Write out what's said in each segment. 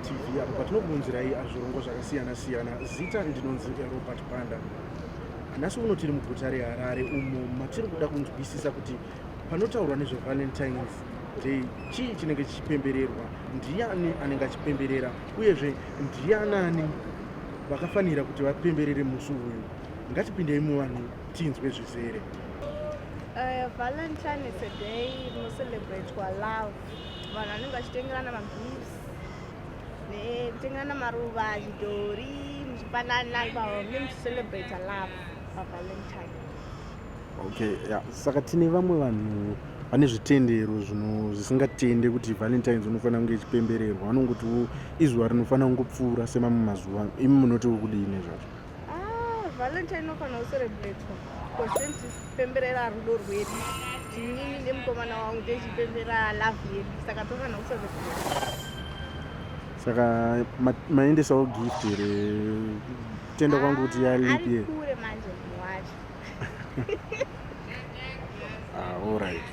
TV apo patinokuunzirai zvirongwa zvakasiyana siyana. Zita ndinonzi Robert Banda. Nhasi uno tiri muguta reHarare umo matiri kuda kunzwisisa kuti panotaurwa nezveValentine's Day chii chinenge chichipembererwa, ndiani anenge achipemberera uyezve ndianani vakafanira kuti vapemberere musi uyu. Ngatipindei muvanhu tinzwe zvizere. Valentine is a day inocelebratewa love. Vanhu vanenge vachitengerana magifts nekutengerana maruva, zvidhori, muchipanana ipapo mune muchicelebrata love paValentine. Okay, yeah. Saka tine vamwe vanhu vane zvitendero zvino zvisingatende kuti Valentines unofanira kunge ichipembererwa, vanongotiwo izuva rinofanira kungopfuura semamwe mazuva. Imi munotiwo kudii nezvazvo? Ah, Valentine inofanira kucelebratwa because tichipemberera rudo rwedu tinini nemukomana wangu tichipemberera love yedu, saka tofanira kucelebrate. Saka maendesawo gift here? Kutenda kwangu kuti yaleap year. Ari kure manje munhu wacho. Ah, all right.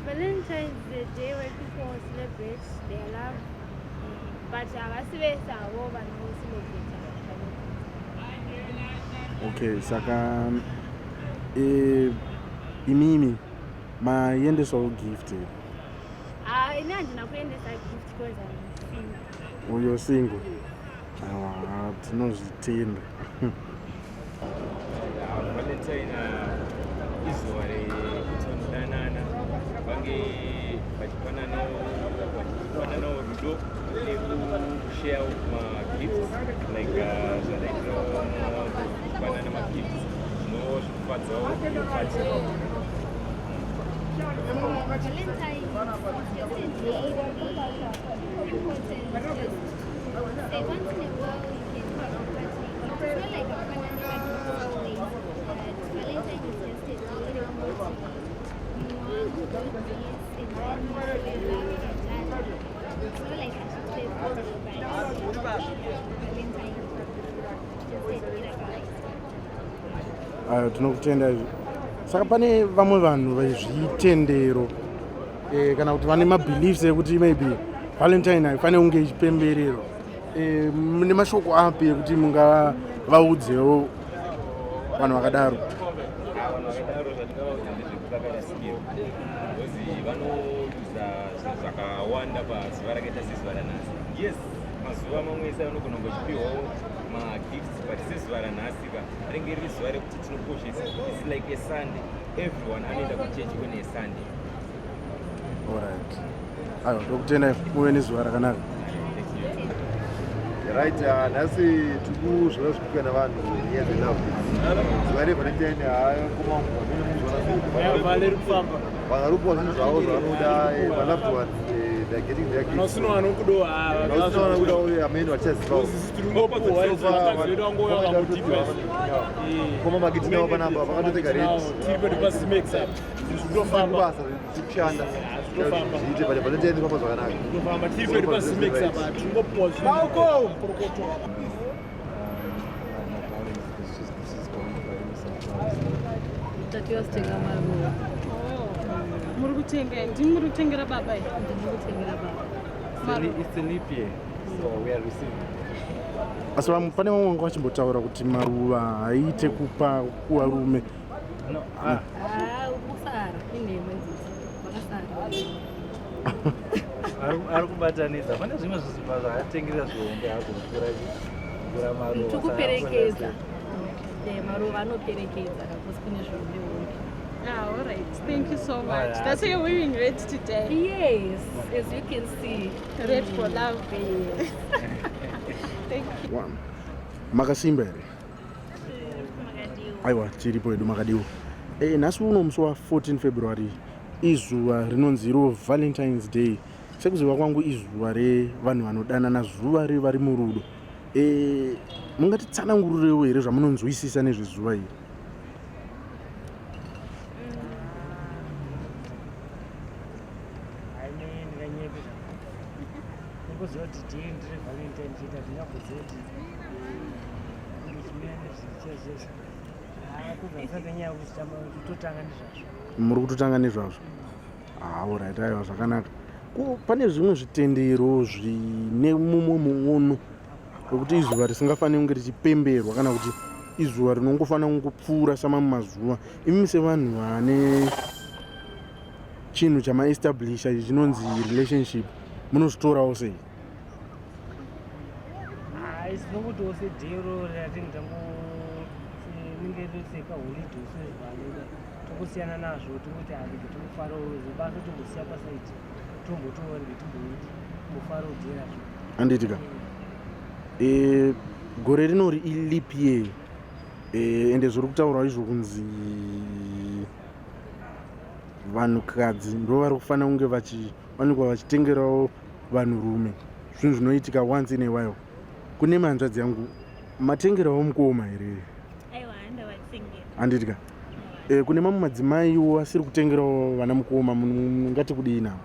Valentine's is a day where people celebrate their love, but havasi vese havo vanocelebrate. Okay, saka imimi maendesawo gift here? Ah, ini handina kuendesa gift because I'm single. Uyo single? Aiwa, tinozvitenda. Valentine izuva rekuti vanodanana vange vachipananawo rudo nekushare magifts like zvadaikupanana magifts zvinozvikufadzawo partner. Valentine is just a day important, just say once in a while you can have a party. It's not like a party always, but Valentine is just a day where you want to do this and then you show your love to each other. It's not like I should say but Valentine just a day like that. Ayo, tinokutenda izvi. Saka pane vamwe vanhu vezvitendero kana kuti vane mabeliefs ekuti maybe Valentine haifaniri kunge ichipembererwa. Mune mashoko api ekuti mungavaudzewo vanhu vakadaro? Vanhu vakadaro, zvandingavaudza ndezvekuti vakarasikirwa because vanoluza zvinhu zvakawanda pazuva rakaita sezuva ranhasi. Yes, mazuva mamwe ese anogona kunge achipiwawo magifts, but sezuva ranhasi ka ringe riri zuva rekuti tinokoshesa. It's like a Sunday, everyone anoenda kuchechi kune Sunday. Alright, ayo, ndokutenda, muve nezuva rakanaka. Thank you. Right, nhasi tikuzviona zvikuitwa navanhu nenyaya dzelove. Zuva reValentine haakoma. Vanhu vari kupiwa zvinhu zvavo zvavanoda, maloved ones, they are getting their gifts. Vanosina vanokudo. Vanosina vanokuda, amene vachazivawo. Koma magitinawo panapa vakatoteka red. Tiri pedu paZimex apa, zvinhu basa zviri kushanda zviite, but Valentine famba zvakanaka. Kutofamba tiri pedu paZimex apa, tingopuwa zvinhu porokoto. My darling is just she's going to buy me some flowers. Tatiwa maruva. Muri kutenga, ndimi muri kutengera baba here? Ndiri kutengera baba. It's a leap year, so we are receiving. Asi pane vamwe vanga vachimbotaura kuti maruva haiite kupa kuvarume. No, ah, Ah, kusara inhema idzodzo, vakasara. Ari kubatanidza. Pane zvimwe zvizipa zvaatengera zvihombe hazvo kupfuura maruva. Tikuperekedza. Maruva anoperekedza kakusi kune zvihombe hombe. Ah, all right. Thank you so much. Alright. That's why you're wearing red today. Yes, as you can see. Red for love. Yes. Thank you. Makasimba here? Aiwa, tiripo hedu, makadiwa? Nhasi uno musi wa14 February izuva rinonzi iro Valentine's Day. Sekuziva kwangu izuva revanhu vanodanana, zuva revari murudo. Mungatitsanangurirewo here zvamunonzwisisa nezvezuva iri? Haine ndinganyepe ndingoziva kuti day ndire Valentine chete, handingamboziva kuti ndichimira nezvichezvezvo kubva ndisati nyaya yekuti totanga nezvazvo. Muri kutotanga nezvazvo? Ah, alright, aiwa, zvakanaka. Ko pane zvimwe zvitendero zvine mumwe muono wekuti izuva risingafaniri kunge richipemberwa kana kuti izuva rinongofanira kungopfuura samamwe mazuva. Imi sevanhu vane chinhu chamaestablisha ichi chinonzi relationship munozvitorawo sei? Hayi sinokutiwo sedero ratinge tango rinenge riseka holiday sezvanoda tongosiyana nazvo tongoti harege tongofarawo zvebasa tombosiya pasaidi tombotorege timbofarawo day racho. Handiti ka? E, gore rinori ileap year e, ende zviri kutaurwa izvo kunzi vanhukadzi ndo vari kufanira kunge vachiwanikwa vachitengerawo vanhurume zvinhu zvinoitika once in a while. Kune manzvadzi yangu matengerawo mukoma here? Aiwa, handavatengera. Handiti ka? E, kune mamwe madzimaiwo asiri kutengerawo vana mukoma mungati kudii navo?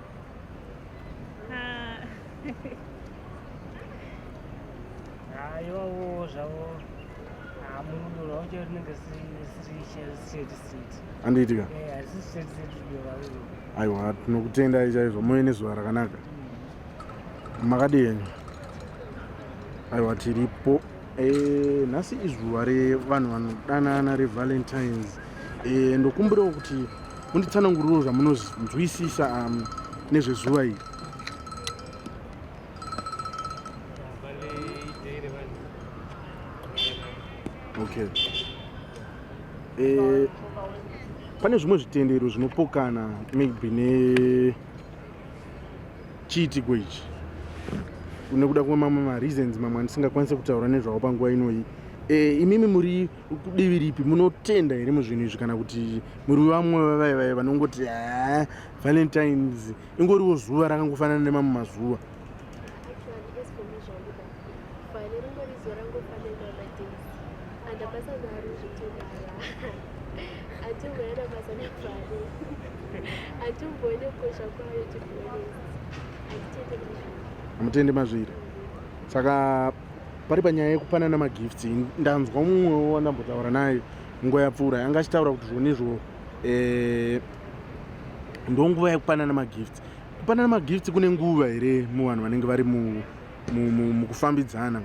Ah. Haiwawo zvavo murudo rwavo chero rinenge risiri straight straight. Handiti ka? Eh, harisi straight straight rudo rwavo irworwo. Aiwa, tinokutendai chaizvo, muve nezuva rakanaka. Makadii henyu? Aiwa, tiripo. E, nhasi izuva revanhu vanodanana reValentines. E, ndokumbirawo kuti munditsanangurirewo zvamunonzwisisa nezvezuva iri. Okay. E, pane zvimwe zvitendero zvinopokana maybe nechiitiko ichi nekuda kwemamwe mareasons mamwe andisingakwanise kutaura nezvawo panguva inoyi. E, imimi muri kudivi ripi? Munotenda here muzvinhu izvi kana kuti muri vamwe vavai vai vanongoti haa Valentines ingoriwo zuva rakangofanana nemamwe mazuva? Actually, as for me zvangu fane ringori zuva rangofanana nemadays and basa naro zvekutodara hatimboena basa nefane hatimboone kukosha kwayo, to be honest handitende mazviri. Hamutende mazviri. Saka pari panyaya yekupanana magifts, ndanzwa mumwewo wandambotaura naye nguva yapfuura anga achitaura kuti zvonizvo eh, ndonguva yekupanana magifts. Kupanana magifts kune nguva here muvanhu vanenge vari mukufambidzana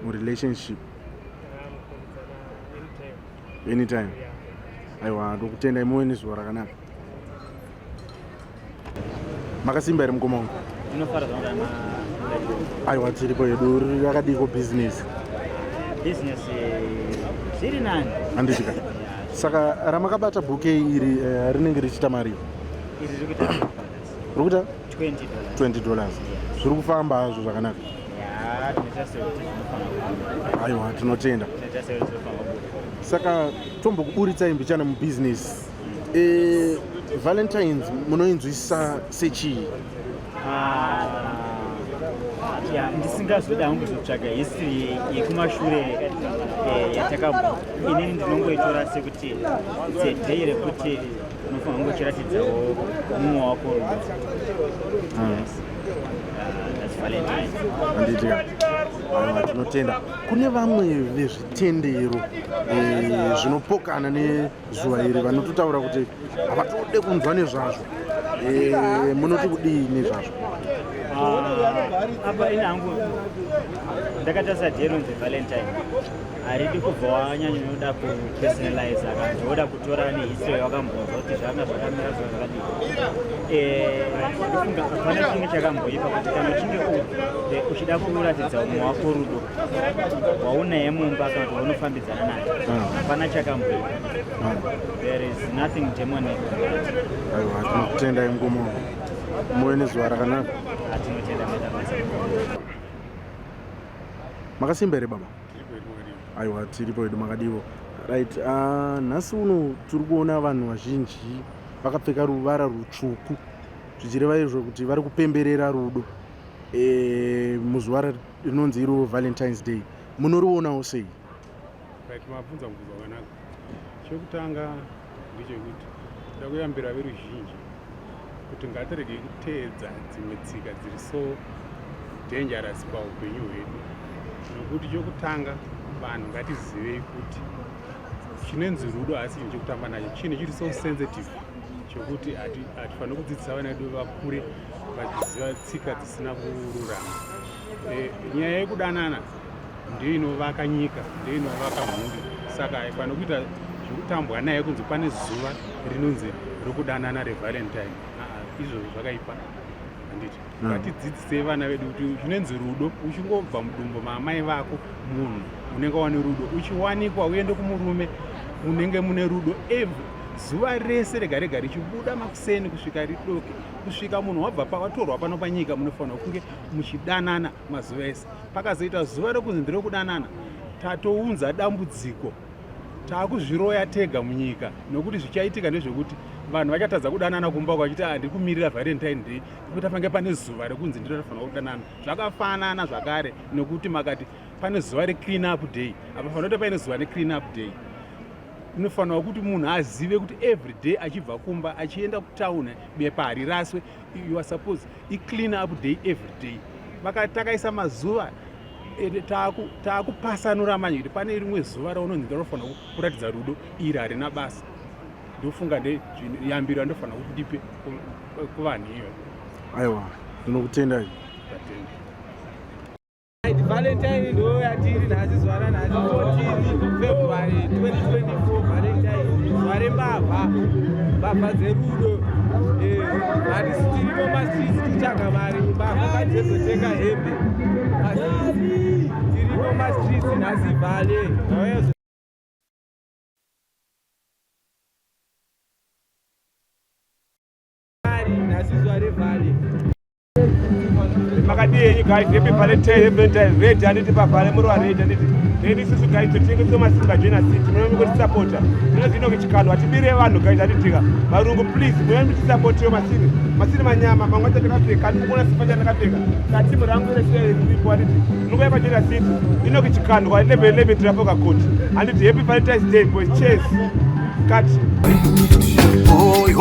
murelationship? Anytime. Aiwa, ndokutendai, muve nezuva rakanaka. Makasimba here mukoma wangu? Ndinofara zvangu. Aiwa, tiripo yedu. Yakadiko business? Business zviri nani. Handiti ka? Saka ramakabata bouquet iri rinenge richiita mari? Iri riri kuita Riri kuita $20. $20. Zviri kufamba hazvo zvakanaka? Ya, tinoita sekuti zvinofanira kubuda. Aiwa, tinotenda. Tinoita sekuti zvinofanira kubuda. Saka tombokuburitsai mbichana mubusiness. E, Valentines munoinzwisisa sechii? Ah, ya, ndisingazoda hangu kuzotsvaga history yekumashure yatakabva, inini ndinongoitora sekuti it's a day rekuti unofanira kunge uchiratidzawo mumwe wako rudo. Yes. Ah, that's Valentines. Handiti ka? Aiwa, tinotenda. Kune vamwe vezvitendero zvinopokana nezuva iri vanototaura kuti havatode kunzwa nezvazvo. Munoti kudii nezvazvo? Ah, apa ini hangu ndakatarisa day rinonzi Valentine haridi kubva wanyanyoda kupersonalize kana kuti woda kutora nehistory yakambonzwa kuti zvanga zvakamira zuva zvakadii. Ndofunga hapana chinge chakamboipa kuti kana uchinge uchida kuratidza umwe wako rudo waunaye mumba kana kuti waunofambidzana naye, hapana chakamboipa. There is nothing demonic about it. Aiwa, tinokutendai mukoma wangu, muve nezuva rakanaka. Atinotenda maita basa. Makasimba here baba? Aiwa, tiripo hedu, makadivo? Right. Nhasi uno tiri kuona vanhu vazhinji vakapfeka ruvara rutsvuku, zvichireva izvo kuti vari kupemberera rudo muzuva rinonzi iro Valentines Day. Munorionawo sei? Right, mabvunza mubvunzo wakanaka. Chekutanga ndechekuti toda kuyambira veruzhinji kuti ngatiregei kuteedza dzimwe tsika dziri so dangerous paupenyu hwedu, nokuti chokutanga vanhu ngatizivei kuti chinonzi rudo hasi chinhu chekutamba nacho, chinhu chiri so sensitive chokuti hatifaniri kudzidzisa vana vedu vakure. vachiziva tsika dzisina kururama. E, nyaya yekudanana ndiyo inovaka nyika, ndiyo inovaka mhuri. Saka haifani kuita zvekutambwa naye kunzi pane zuva rinonzi rokudanana reValentine. Izvozvo zvakaipa handiti? Ngatidzidzisei vana vedu kuti chinonzi rudo, uchingobva mudumbu maamai vako munhu unenge wane rudo, uchiwanikwa uende kumurume unenge mune rudo every zuva rese rega rega richibuda makuseni kusvika ridoke, kusvika munhu wabva pawatorwa pano panyika, munofanira kunge muchidanana mazuva ese. Pakazoita zuva rekunzi nderekudanana, tatounza dambudziko, taakuzviroya tega munyika, nokuti zvichaitika ndezvekuti vanhu vachatadza kudanana kumba kwachiti ah, ndiri kumirira Valentine Day kuti afange pane zuva rekunzi ndiro rinofanira kudanana. Zvakafanana zvakare nokuti makati pane zuva reclean up day, apafanira kuti paine zuva reclean up day. Inofanirwa kuti munhu azive kuti every day achibva kumba achienda kutown bepa hariraswe. You are supposed iclean up day every day. Takaisa mazuva taakupasanura manje kuti pane rimwe zuva raunonzi ndinofanira kuratidza rudo, iri harina basa. Ndofunga ndeyambiro yandofanira kuti ndipe kuvanhu iyo. Aiwa, ndinokutendai. Tatenda. Valentine ndo yatiri nhasi, zuva ranhasi 14 February 2024, Valentine zuva rembavha, mbavha dzerudo. Hatisi tirimo mastreets kutsvaga mari, mbavha ngadzizotenga hembe. Tirimo mastreets nhasi vale. Nhasi zuva revale. Makadii henyu guys? Happy Valentine, happy Valentine. Red handiti pavhale muri wa red handiti. Then isusu guys totengesa masimba Joina City. Munomi kutisapota. Tino zino kuchikando hatibire vanhu guys handitika. Varungu please munomi kutisapotiwo masini. Masini manyama mamwe acho takapfeka andikuona sifa chandakapfeka. Katimu rangu rese riripo handiti. Munouya pa Joina City. Ino kuchikando kwa 11 11 tirapoka court. Handiti happy Valentine's Day boys. Cheers. Cut. Oi,